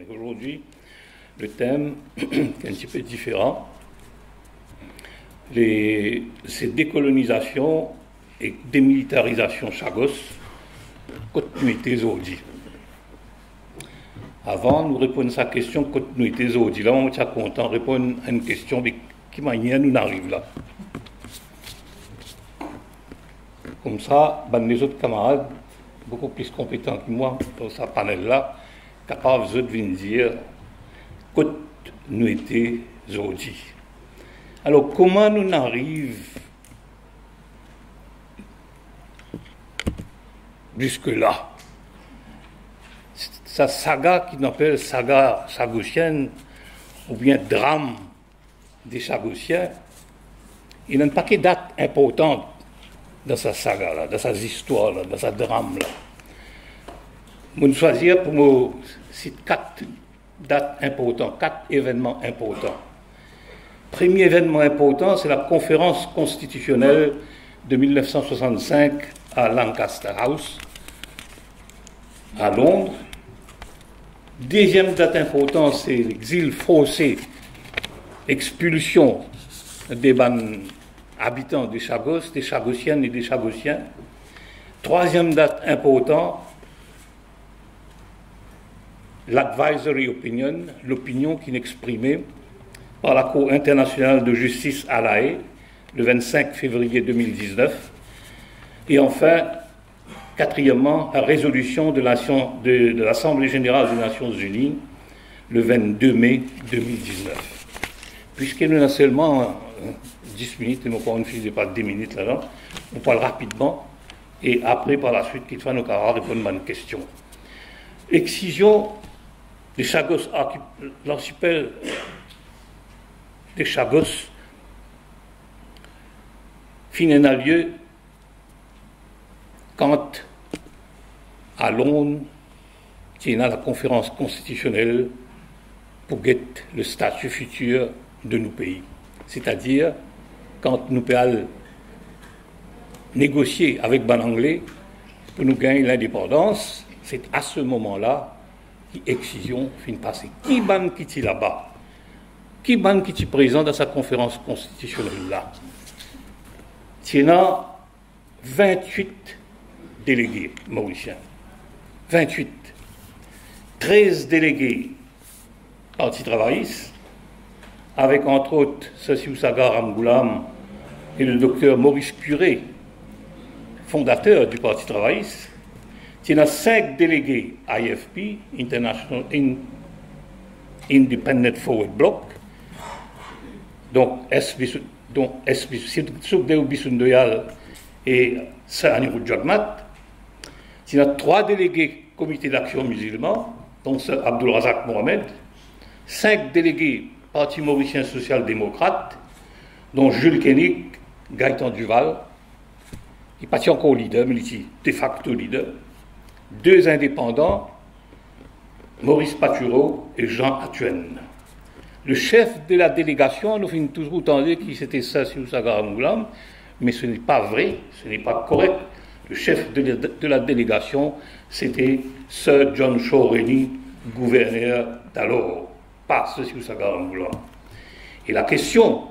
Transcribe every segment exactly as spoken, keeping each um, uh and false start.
Zordi, le tem ki enn tipe diferan, le, se dekolonizasion ek demilitarizasion Chagos, kot nou ete zordi. Avan nou reponn sa kestion, kot nou ete zordi la, mo ti a kontan reponn a enn kestion, be ki manier nou'nn ariv la. Koumsa, bann lezot kamarad, boukou plis konpetan ki mwa dan sa panel la, kapav zot vinn dir kot nou ete zordi. Alor, kouma nou'nn ariv ziska la? Sa saga ki nou apel saga chagosienn oubien dram de Chagosien, ena enn pake dat inportan dan sa saga la, dan sa zistwar la, dan sa dram la. Mo'nn swazir pou mo sit kat dat inportan, kat evennman inportan. Premie evennman inportan, se la Konferans Konstitisionel de mil nef san swasann-sink a Lancaster House, a Londres. Deziem dat inportan, se lexil forse, expilsion de bann abitan de Chagos, de Chagosienn e de Chagosien. Trwaziem dat inportan, l'advisory opinion, lopinion ki'nn exprime par la Cour internationale de justice à La Haye, le vingt-cinq février deux mille dix-neuf. E anfin, katriemman, la rezolision de, de, de l'Assemblée Générale des Nations Unies, le vingt-deux mai deux mille dix-neuf. Piski nou ena selman, euh, dis minit, e mo pa finn fini depi de minit la, non? Nou pou al rapidman, e apre, par la suite, kitfwa nou kapav reponn bann kestion. Excision de Chagos, arki-, larsipel de Chagos, finn ena lie kan a Londres, ti ena la Konferans Konstitisionel pou get le stati fitir de nou pei. Setadir, kan nou pe al negosie avek bann Angle pou nou gagn lindepandans, se a se moman la ki excision finn pase. Ki bann ki ti laba? Ki bann ki ti prezan dan sa Konferans Konstitisionel la? Ti ena vintwit delege morisien. Vintwit. Trez delege Parti Travayis, avek, antrot, Sir Siousagar Ramgoolam e le dokter Maurice Curé, fondater du Parti Travayis. Ti ena sink delege I F P, International In-, Independent Forward Bloc, donk S. Bisu-, donk S. Bisu-, Sukhdev Bisu Dayal e Sir Anirudh Jugnauth. Ti ena trwa delege Komite d'Aksion Mizilman, donk Sir Abdul Razak Mohammed, sink delege Parti Morisien Sosial Demokrat, donk Jules Koenig, Gaëtan Duval, li pa ti ankor lider, me li ti de facto lider, de indepandan, Maurice Patureau e Jean Hatuen. Le chef de la delegasion, nou finn touzour tande ki sete Sir Siousagar Ramgoolam, mais ce n'est pas vrai, ce n'est pas correct. Le chef de, de la délégation, c'était Sir John Shaw Rennie, gouverneur d'alors, pas Sir Siousagar Ramgoolam. Et la question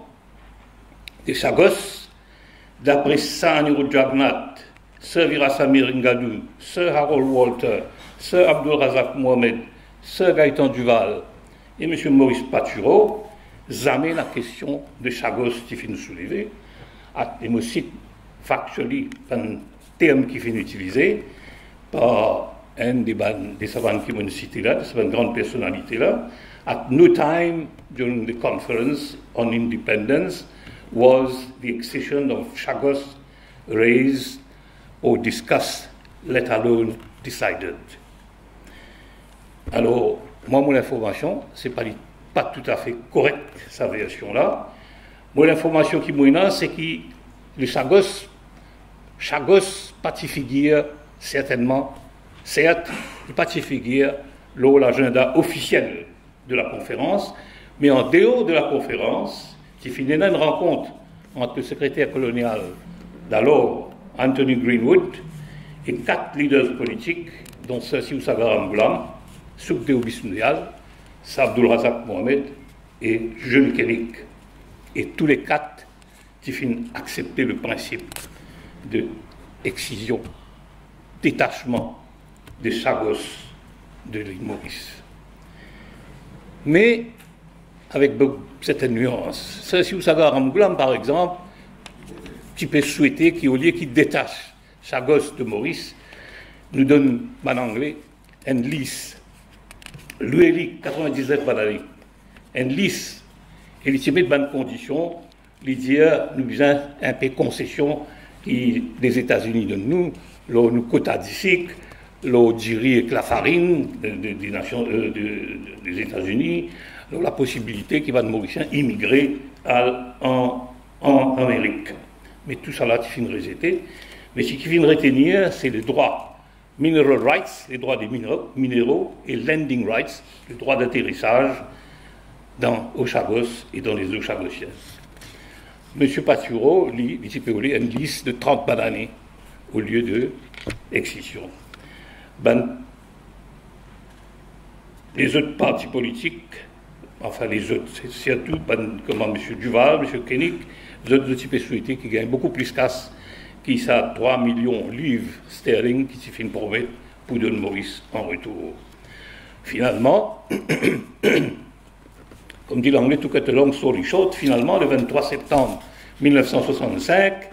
de Chagos, d'après Sir Anirudh Jugnauth, Sir Veerasammy Ringadoo, Sir Harold Walter, Sir Abdul Razak Mohammed, Sir Gaëtan Duval e Msye Maurice Patureau, zame lakestion de Chagos ti finn souleve, e mo sit factually bann term ki finn itilize par enn de bann, de sa bann ki mo'nn site la, de sa bann gran personalite la. At no time during the conference on independence was the accession of Chagos raised or discussed, let alone decided. Alor, mwa, mo linformasion, se pa li, pa toutafe korek, sa version la. Mo linformasion ki mo ena, se ki le Chagos, Chagos pa ti figir, sertennman, sert, li pa ti figir lor lazanda ofisiel de la konferans, me an deor de la konferans, ti finn ena enn rankont ant le sekreter kolonial dalor, Anthony Greenwood, e kat lider politik, dont Sir Siousagar Ramgoolam, Sukhdev Bishnuyal, Sir Abdul Razak Mohammed e Jules Koenig. E tou le kat ti finn aksepte le prinsip de eksizion, detasman de Chagos de lil Moris. Me avek be-, sertenn nians. Sir Siusagar Ramgoolam, par exanp, ti pe swete ki olie ki detas Chagos de Moris, nou donn bann Angle enn lis, lwe li katrevin-diznef bann ane, enn lis, e li ti met bann kondision, li dir nou bizin enpe konsesion ki Lezetazini donn nou, lor nou kota disik, lor diri ek lafarinn de, de, de nasion, euh, de, de, Lezetazini, lor laposibilite ki bann Morisien imigre al an, an Amerik. Me tousala ti finn rezete. Me seki finn retenir, se le drwa mineral rights, les droits des minéraux, minéraux, et lending rights, le droit d'atterrissage dans, aux Chagos et dans les eaux chagosiennes. Misie Paturo, li, li ti pe oule enn lis de trant bann ane olie de eksizion. Bann lezot parti politik, anfin lezot, se sirtou bann kouma Misie Duval, Misie Koenig, zot, zot ti pe swete ki gagn boukou plis kas ki sa trwa milion liv sterling ki ti finn promet pou donn Moris an retour. Finalman, kouma dir Langle, to cut a long story short, finalman, le venntrwa septanm mil nef san swasann-sink,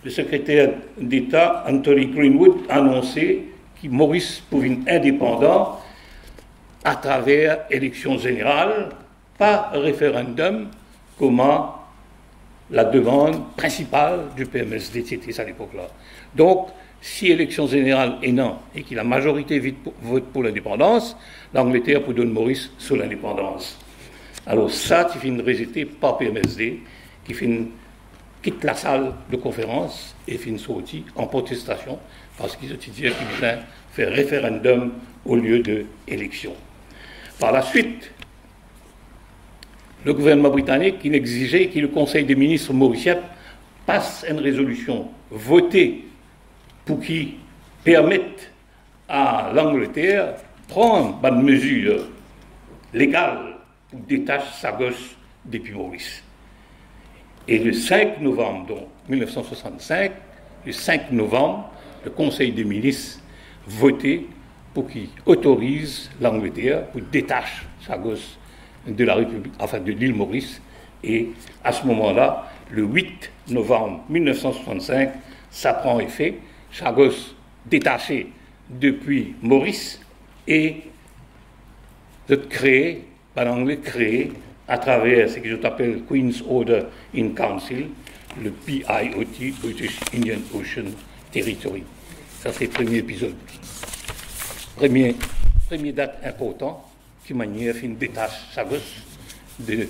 le sekreter deta Anthony Greenwood anonse ki Moris pou vinn indepandan atraver eleksion zeneral, pa referendum, kouma la demann prinsipal di P M S D ti ete a lepok la. Donk, si eleksion zeneral ena e ki lamazorite vit pou, vot pou lindepandans, Langleter pou donn Moris so lindepandans. Alor, sa ti finn rezete par P M S D, ki finn kit lasal de konferans e finn sorti an protestasion, parski zot ti dir ki bizin fer referendum olie de eleksion. Par laswit, le gouvernman britanik inn exize ki le Konsey de Minis morisien pas enn rezolision, vote, pou ki permet a Langleter pran bann mezir legal pou detas Chagos depi Moris. E le sink novam, donk, mil nef san swasann-sink, le sink novam, le Konsey de Minis vote pou ki otoriz Langleter pou detas Chagos de la Repiblik, anfin, de lil Moris. E a se moman la, le wit novam mil nef san swasann-sink, sa pran efe, Chagos detase depi Moris e zot kree, bann Angle kree, atraver seki zot apel Queen's Order in Council, le B I O T, British Indian Ocean Territory. Sa se premie epizod. Premie, premie dat inportan, ki manier finn detas Chagos de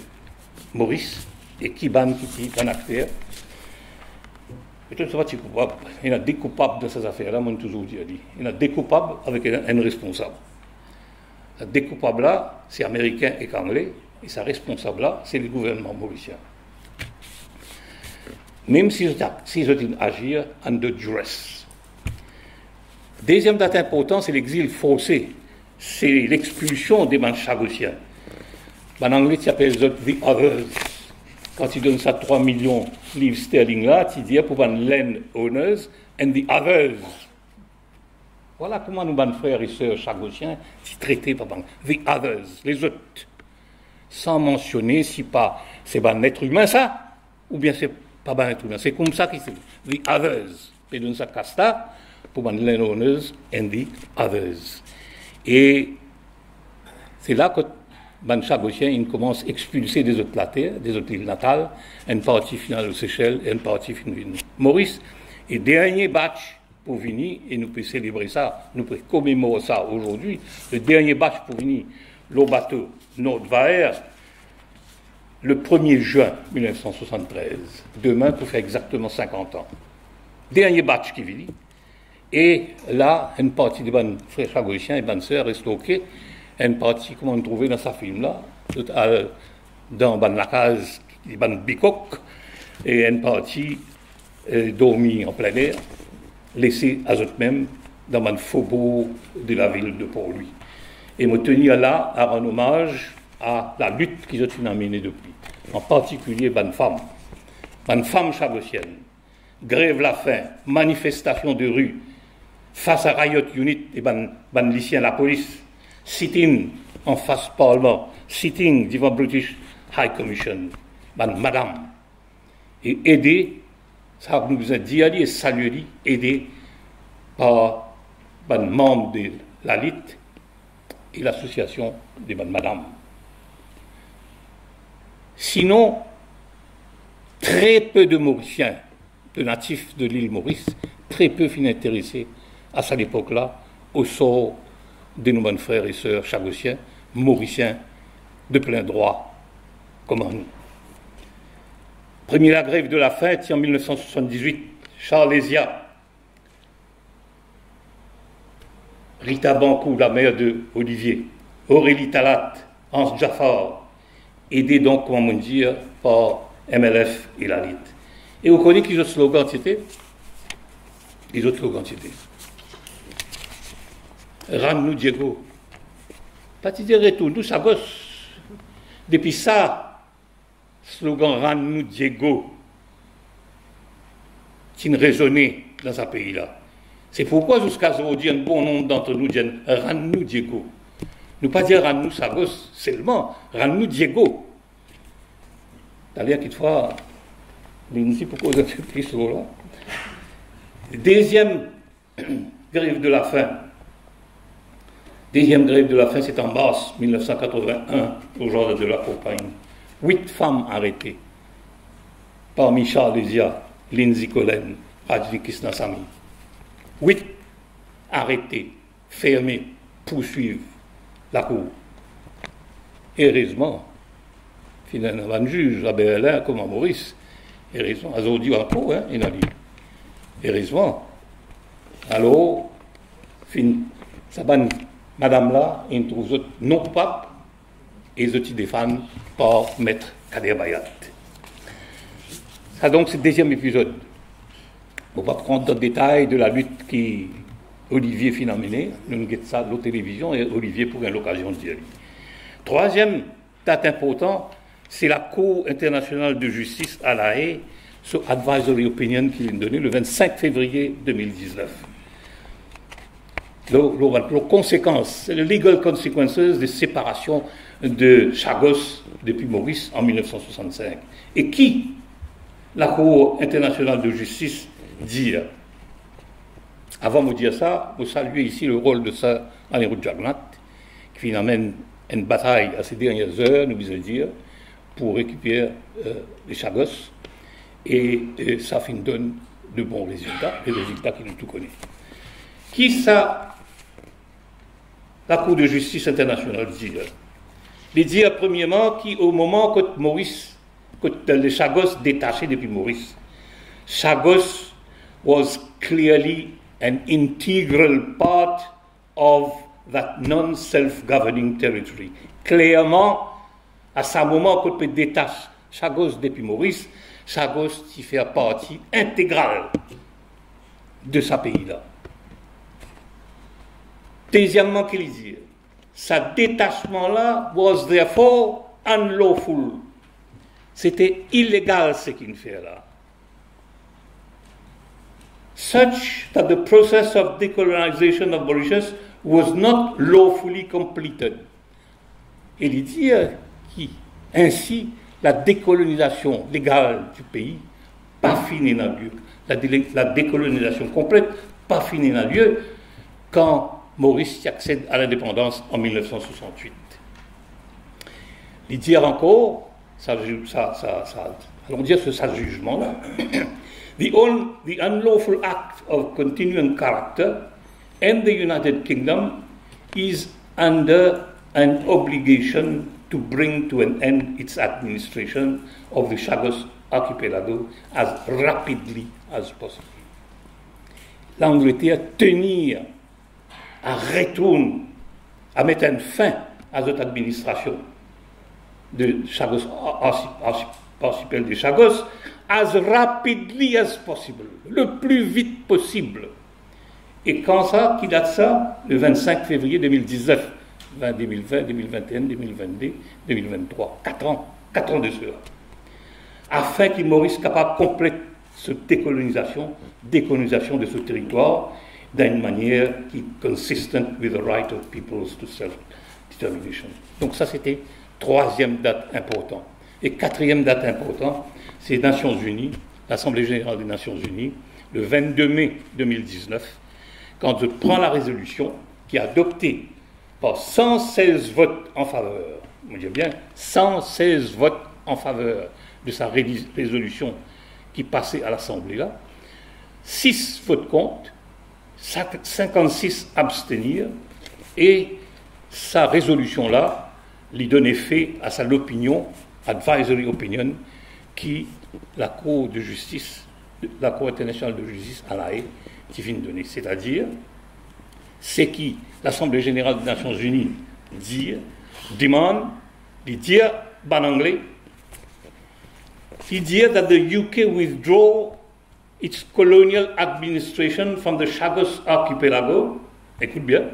Moris e ki bann ki ti bann akter. Petet sa pa ti koupab. Ena de koupab dan sa zafer la, mo touzour dir li. Ena de koupab avek enn, enn responsab. Sa de koupab la, se Amerikin ek Angle, e sa responsab la, se le gouvernman morisien. Mem si zot, si zot inn azir under duress. Deziem dat inportan, se legzil forse, se lexpilsion de bann Chagosien. Bann Angle ti apel zot the others. Kan ti donn sa trwa milion liv sterling la, ti dir pou bann land owners and the others. Vwala kouma nou bann frer e ser Chagosien ti trete pa bann, the others, lezot. San mansione si pa se bann let imin sa, oubien se pa bann let imin. Se koumsa ki se, the others. Pe donn sa kas la pou bann landowners and the others. E se la kot bann Chagosien inn koumans expilse de zot later, de zot lil natal, enn parti finn al Sesel, enn parti finn vinn Moris. E dernie batch pou vini, e nou pe selebre sa, nou pe komemor sa azordi, le dernie batch pou vini lor bato Noordvaer, le premie zin mil nef san swasann-trez. Demin pou fer exakteman sinkant an. Dernie batch ki vini. E la, enn parti de bann frer Chagosien e bann ser res lor ke, enn parti, kouma nou trouve dan sa film la, zot al dan bann lakaz, bann bikok, e enn parti, eh, dormi an plin er, lese a zot mem dan bann fobour de lavil de Port-Louis. E mo tenir la a rann omaz a lalit ki zot finn amene depi, an partikilie bann fam, bann fam chagosienn. Grev lafin, manifestasion de ri, fas a riot unit e bann, bann lisien lapolis, sit-in anfas parlman, sit-in devan British High Commission, bann madam. E ede, sa nou bizin dir li e salie li, ede par bann manm de lalit e lasosiasion de bann madam. Sinon, tre pe de Morisien, de natif de lil Moris, tre pe finn interese a sa lepok la o sor de nou bann frer e ser chagosien, morisien de plin drwa, kouma nou. Premie lagrev de lafin ti an mil nef san swasann-diz-wit, Charlesia, Rita Bancou, lamer de Olivier, Aurélie Talat, Hans Jaffar, ede donk, kouma mo dir, par M L F e lalit. E ou kone ki zot slogan ti ete? Ki zot slogan ti ete? Rann nou Diego. Pa ti dir retourn nou Chagos. Depi sa, slogan Rann nou Diego ti rezone dan sa pei la. Se pourkwa ziska zordi enn bon nonb dantre nou dir, rann nou Diego. Nou pa dir rann nou Chagos selman, rann nou Diego. Taler kitfwa, Lindsay pou koz enn pe plis lor la. Deziem grev de lafin. Deziem grev de lafin, se an mars mil nef san katrovin-enn, o Jardin de la Campagne. Wit fam arete, parmi Charlesia, Lindsay Collen, Rajni Krishnasamy. Wit arete, ferme, pourswiv lakour. Erezman, finn ena bann ziz a Berlin kouma Moris. Erezman, azordi ankor, hein, ena li. Erezman. Alor, finn, sa bann madam la, inn trouv zot non koupab, e zot ti defann par Met Kader Bayat. Sa donk, se deziem epizod. Mo pa pou rant dan detay de lalit ki Olivier finn amene, nou get sa lor televizion, e Olivier pou gagn lokazion dir li. Trwaziem dat inportan, se Lakour Internasional de Zistis a La Haye, so advisory opinion ki linn done le vennsenk fevriye de mil diznef. Lor, lor, lor konsekans, se le legal consequences de separasion de Chagos depi Moris an mil nef san swasann-sink. E ki Lakour Internasional de Zistis dir? Avan mo dir sa, mo salie isi le rol de Sir Anirudh Jagannath, ki finn amenn enn batay a se dernie zer, nou bizin dir, pou rekiper, euh, le Chagos, e, e sa finn donn de bon rezilta, de rezilta ki nou tou kone. Kisa Lakour de Zistis Internasional dir? Li dir, premierman, ki o moman kot Moris, kot le Chagos detase depi Moris, Chagos was clearly an integral part of that non-self-governing territory. Klerman, a sa moman kot pe detas Chagos depi Moris, Chagos ti fer parti integral de sa pei la. Dezieman, ki li dir, sa detasman la was therefore unlawful. Sete ilegal seki inn fer la. Such that the process of decolonization of Mauritius was not lawfully completed. E li dir ki, ainsi, la décolonisation légale du pays pa finn ena lie. La délé-, la décolonisation complète pa finn ena lie kan Moris ti aksed a lindepandans an mil nef san swasann-wit. Li dir ankor, sa, sa, sa, sa, alon dir so sa zizman la, the on-, the unlawful act of continuing character and the United Kingdom is under an obligation to bring to an end its administration of the Chagos Archipelago as rapidly as possible. Langleter tenir a retourn, a met enn fin a zot administrasion de Chagos, archi-, archi-, archipel de Chagos, as rapidly as possible, le plus vite possible. E kan sa, ki dat sa? Le vennsenk fevriye de mil diznef. deux mille vingt, deux mille vingt et un, deux mille vingt-deux, deux mille vingt-trois, quatre ans, quatre ans de cela, afin que Maurice capable complète cette décolonisation, décolonisation de ce territoire dans une manière qui est consistent with the right of peoples to self-determination. Donc ça, c'était troisième date importante. Et quatrième date importante, c'est les Nations Unies, l'Assemblée Générale des Nations Unies, le vingt-deux mai deux mille dix-neuf, quand je prends la résolution qui est adoptée par cent seize votes en faveur, on dit bien cent seize votes en faveur de sa réli-, résolution qui passait à l'Assemblée là, six votes contre, cinquante-six abstenir, et sa résolution là, li donn efe a sa lopinion, advisory opinion, ki Lakour de Zistis, Lakour Internasional de Zistis a La Haye ti finn done. Setadir, seki Lasanble Zeneral de Nasion Zini dir, demann, li dir bann Angle, li dir that the U K withdraw its colonial administration from the Chagos Archipelago, écoute bien,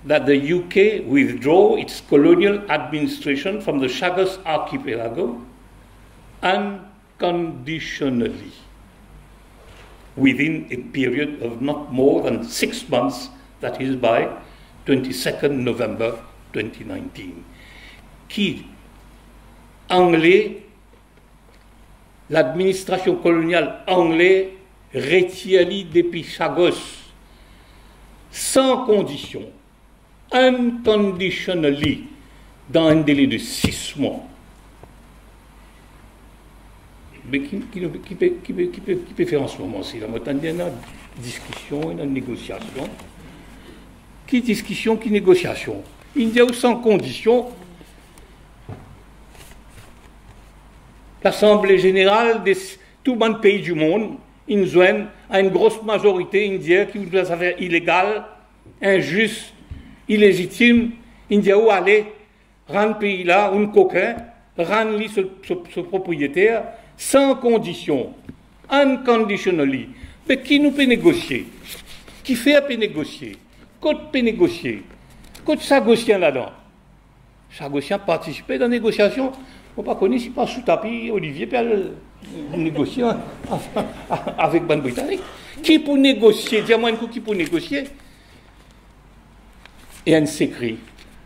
that the U K withdraw its colonial administration from the Chagos Archipelago unconditionally within a period of not more than six months, that is by twenty-second November twenty nineteen. Ki Angle, ladministrasion kolonial angle retir li depi Chagos san kondision, unconditionally, dan enn dele de sis mwa. Me ki, ki, ki pe, ki pe, ki pe, ki pe fer an se moman sila? Mo tann dir ena diskision, ena negosiasion. Ki diskision, ki negosiasion? Inn dir ou san kondision, Lasanble Zeneral de s-, tou bann pei dimond inn zwenn a enn gros mazorite, inn dir ki ou fer zafer ilegal, inzis, ilezitim, inn dir ou ale, rann pei la, ou enn kokin, rann li so, so, so propriyeter, san kondision, unconditionally. Me ki nou pe negosie? Kifer pe negosie? Kot pe negosie? Kot Chagosien ladan? Chagosien partisipe dan negosiasion. Mo pa kone si pa sou tapi Olivier pe al negosie avek bann Britanik. Ki pou negosie? Dir mwa enn kou ki pou negosie. E enn sekre.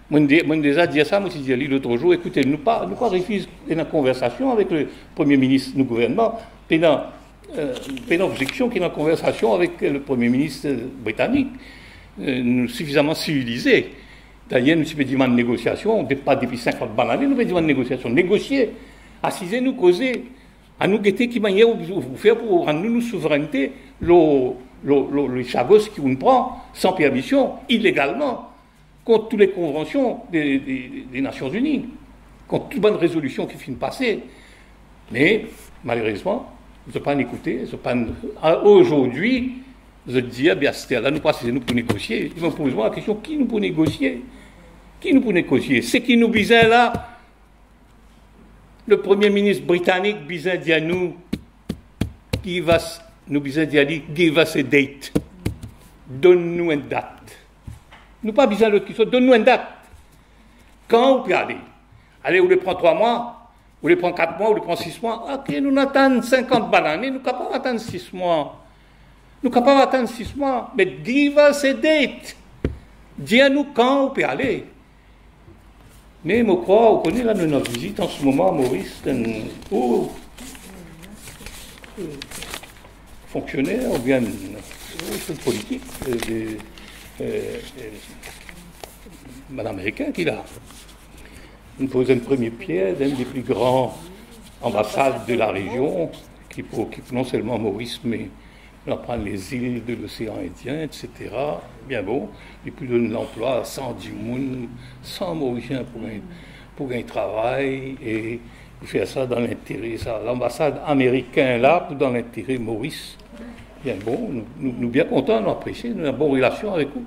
Mo, de-, mo deza dir sa, mo ti dir li lot zour, ekoute, nou pa, nou pa refiz ena konversasion avek le Premie Minis nou gouvernman, pena, eh, pena obzeksion ki ena konversasion avek le Premie Minis britanik. Eh, nou sifizaman sivilize. Dayer, nou ti pe demann negosiasion, de-, pa depi sinkant bann ane, nou pe demann negosiasion. Negosie, asize nou koze, anou gete ki manier ou, ou, ou fer pou rann nou, nou souverennte lor, lor, lor, lor Chagos ki ou'nn pran san permision, ilegalman, kont tou le konvansion de, de, de, de Nasion Zini, kont tou bann rezolision ki finn pase. Me, malerezman, zot pa'nn ekoute, zot pa'nn, a, azordi, zot dir, be aster la, nou pa asize nou pou negosie. Li, mo poz mwa lakestion, ki nou pou negosie? Ki nou pou negosie? Seki nou bizin la, le Premie Minis britanik bizin dir nou, give us, nou bizin dir li, give us a date. Donn nou enn dat. Nou pa bizin lot kiksoz, donn nou enn dat. Kan ou pe ale? Ale, ou le pran trwa mwa, ou le pran kat mwa, ou le pran sis mwa. Ok, nou, nou atann sinkant bann ane, nou kapav atann sis mwa. Nou kapav atann sis mwa, me give us a date. Dir nou kan ou pe ale. Me mo krwar, ou kone la, nou ena vizit an se moman Moris, enn, ou, fonksioner oubien, ou, politik, eh, de, eh, eh, bann Amerikin ki la. Inn poz enn premie pier d'enn de pli gran anbasad de la rezion ki pou okip non selman Moris, me nou aprann lezil de Losean Indien, et cetera. Bien bon, li pou donn lanplwa san dimoun, san Morisien pou gagn, pou gagn travay, e pou fer sa dan lintere, sa, lanbasad amerikin la pou dan lintere Moris. Bien bon, nou, nou, nou bien kontan, nou apresie, nou ena bon relasion avek ou.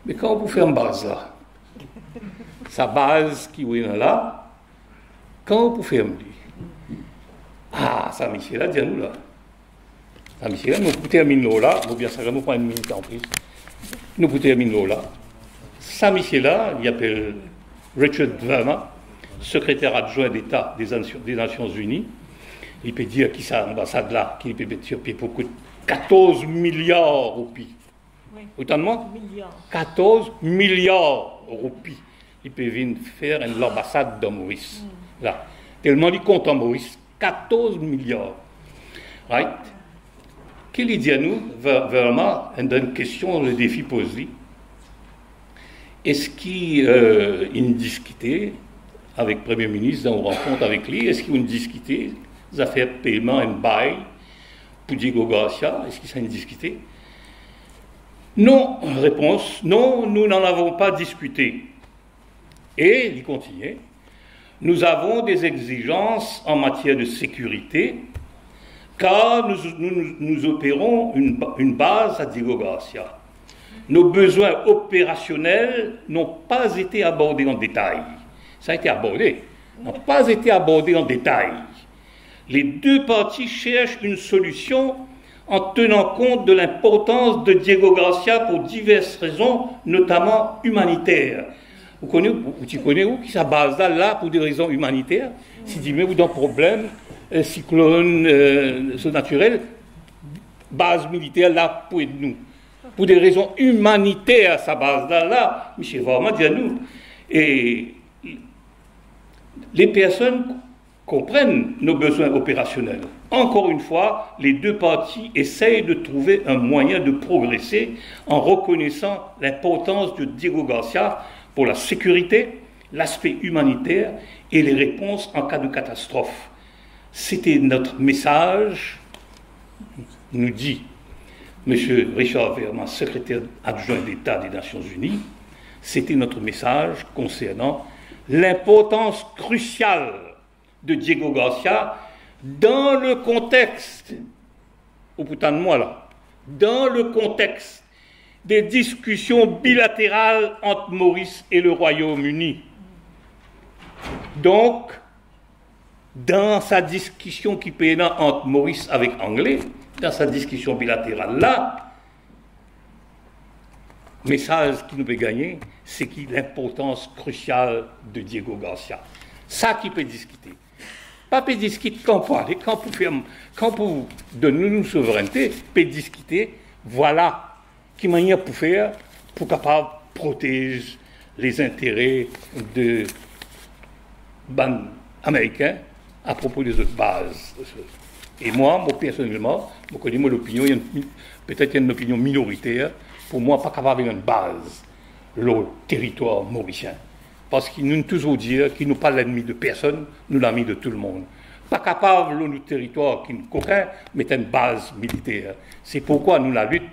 Me kan ou pou ferm baz la? Sa baz ki ou ena la, kan ou pou ferm li? Ah, sa misie la dir nou la. Sa misie la, nou pou terminn lor la, oubien sa, nou pran enn minit anplis. Nou pou terminn lor la. Sa misie la, li apel Richard Verma, sekreter adjwin deta de Nasion, de Nasion Ini. Li pe dir ki sa anbasad la, ki li pe met sir pie pou kout katorz miliar roupi. Wi. Ou tann mwa? Miliar. Katorz miliar roupi. Li pe vinn fer enn lanbasad dan Moris. Hmm. La. Telman li kontan Moris, katorz miliar. Right? Ki li dir nou, Ver-, Verma, enn, enn kestion, le defi poz li. Eski, euh, inn diskite avek Premie Minis, dan ou rankont avek li, eski inn diskite zafer peyman enn bay pou Diego Garcia? Eski sa inn diskite? Non, repons, non, nous n'en avons pas discuté. E li kontinie, nous avons des exigences en matière de sécurité, car nous, nous, nous, nous opérons une ba-, une base à Diego Garcia. Nos besoins opérationnels n'ont pas été abordés en détail. Ça a été abordé, n'ont pas été abordés en détail. Les deux parties cherchent une solution en tenant compte de l'importance de Diego Garcia pour diverses raisons, notamment humanitaires. Ou kone, ou, ou ti kone ou ki sa baz la, la pou de rezon imaniter? Si dime ou dan problem, euh, siklonn, euh, so natirel, baz militer la pou ed nou. Pou de rezon imaniter, sa baz la, la, misie Verma dir nou. E les personnes comprennent nos besoins opérationnels. Encore une fois, les deux parties essayent de trouver un moyen de progresser en reconnaissant l'importance de Diego Garcia pour la sécurité, l'aspect humanitaire et les réponses en cas de catastrophe. C'était notre message, nous dit Monsieur Richard Verma, secrétaire adjoint d'État des Nations Unies, c'était notre message concernant l'importance cruciale de Diego Garcia dans le contexte, ou pou tann mwa la, dans le contexte des discussions bilatérales entre Maurice et le Royaume-Uni. Donc, dan sa diskision ki pena ant Moris avek Angle, dan sa diskision bilateral la, mesaz ki nou pe gagne, se ki linportans krisial de Diego Garcia. Sa ki pe diskite. Pa pe diskit kan pou ale, kan pou fer, kan pou donn nou nou souvrennte, pe diskite, vwala ki manier pou fer pou kapav protez lezintere de bann Amerikin apropo de zot baz. E mwa, mo personelman, mo kone mo lopinion, li enn, petet li enn lopinion minoriter, pou mwa pa kapav ena enn baz lor teritwar morisien. Parski nou touzour dir ki nou pa lennmi de personn, nou lami de tou lemonn. Pa kapav lor nou teritwar ki nou kokin met enn baz militer. Se pourkwa nou lalit,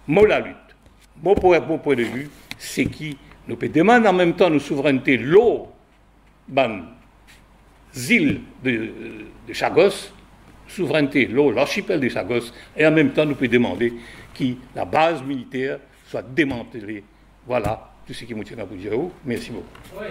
mo lalit, mo pwin, mo pwin de vi, se ki nou pe demann anmemtan nou souvrennte lor bann zil de, de Chagos, souvrennte lor larsipel de Chagos, e anmemtan nou pe demande ki labaz militer swa demantele. Vwala tou seki mo ti ena pou dir ou. Mersi boukou.